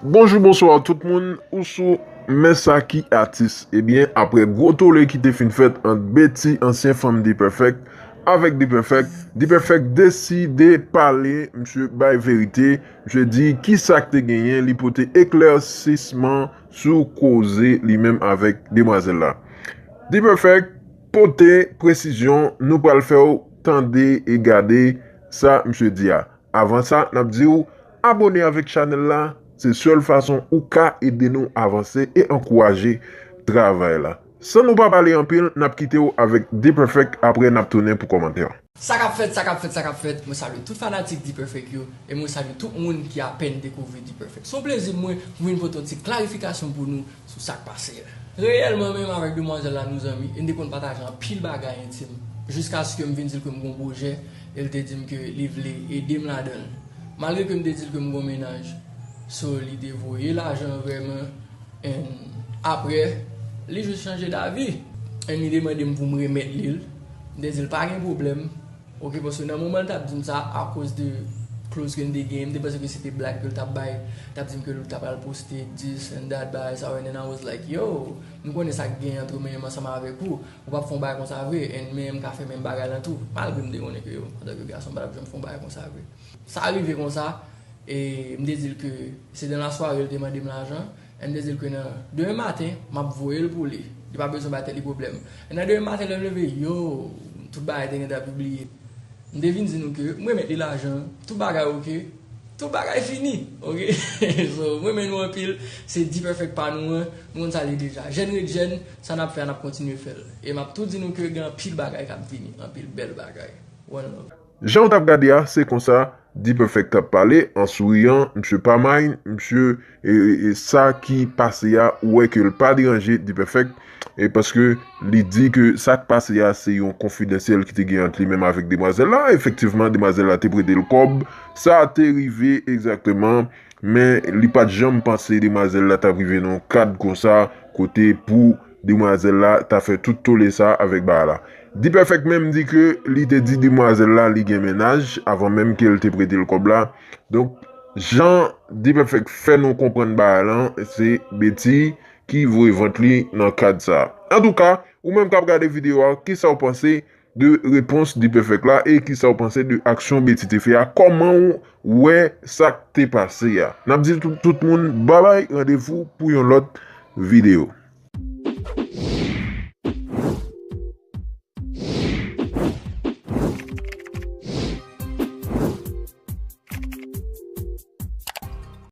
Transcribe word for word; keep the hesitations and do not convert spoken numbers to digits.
Bonjou, bonswa tout moun, ou sou Men Sa Ki Atis. Ebyen, aprè gwo tole ki te fin fèt ant Betty, ansyen fanm D-Perfect, avèk D-Perfect, D-Perfect deside pale, misye bay verite, misye di kisa k te genyen, li pote eklèsisman sou koze li menm avèk demwazèl la. D-Perfect pote presizyon, nou pral fè w tande e gade sa misye di a. Avan sa, n ap di w abòne avèk chanèl la, se sèl fason ou ka ede nou avanse e ankouraje travay la. San nou pa pale anpil, n ap kite w avèk D-Perfect, aprè n ap tounen pou kòmantè. Sa k ap fèt, sa k ap fèt, sa k ap fèt. Mwen salye tout fanatik D-Perfect yo, e mwen salye tout moun ki apèn dekouvri D-Perfect. Se yon plezi mwen pou vin pote yon ti klarifikasyon pou nou sou sa k pase a. Reyèlman menm, avèk demwazèl la nou zanmi, e n te konn pataje anpil bagay entim, jiskaske m vin di l ke m gon pwojè, e l te di m ke li vle ede m ladan l. Malgre ke m te di l ke m gon mennaj, so li te voye lajan vrèman, and aprè, li jis chanje davi, and li te mande m pou m remèt li l. M te di l pa gen pwoblèm, oke, paske nan moman l t ap di m sa, akoz de clause ke n te genyen, m te panse ke se te blag ke l t ap bay, t ap di m ke l t ap al poste this and that, bagay sa yo, and then I was like, yo, nou konnen sa k genyen ant mwen menm ansanm avèk ou, ou p ap fè yon bagay konsa vre, and men m ka fè menm bagay lan tou, malgre m te konnen ke yo, antanke gason, m pa t ap janm fè yon bagay konsa vre. Sa rive konsa, e m te di l ke se nan lasware l te mande m lajan, e m te di l ke nan demen maten, m ap voye l pou li. Li pa bezwen bay tèt li pwoblèm. E nan demen maten, lè m leve, yo, tout bagay te gentan pibliye. M te vin di nou ke m remèt li lajan, tout bagay oke, tout bagay fini, oke? So, m renmen nou anpil, se D-Perfect pa nou an, nou konn sa l ye deja. Jèn ret jèn, sa n ap fè a, n ap kontinye fè l. E m ap tou di nou ke gen anpil bagay k ap vini, anpil bèl bagay. One love. Jan w t ap gade a, se konsa D-Perfect t ap pale, an souriyan, misye pa mind, misye, e, e, e sa ki pase a, ou wè ke l pa deranje D-Perfect, e paske li di ke sa k pase a, se yon konfidansyèl ki te gen ant li menm avèk demwazèl la. Efektivman, demwazèl la te prete l kòb, sa te rive egzakteman, men li pa t janm panse demwazèl la t ap rive nan yon kad konsa, kote pou demwazèl la ta fè tout tole sa avèk bagay la. D-Perfect menm di ke li te di demwazèl la li gen mennaj avan menm ke l te prete l kòb la. Donk, jan D-Perfect fè nou konprann bagay lan, se Betty ki voye vant li nan kad sa. Antouka, ou menm k ap gade videyo a, kisa w panse de repons D-Perfect la e kisa w panse de aksyon Betty te fè a? Kòman w wè sa k te pase a? N ap di tout, tout moun babay, randevou pou yon lòt videyo.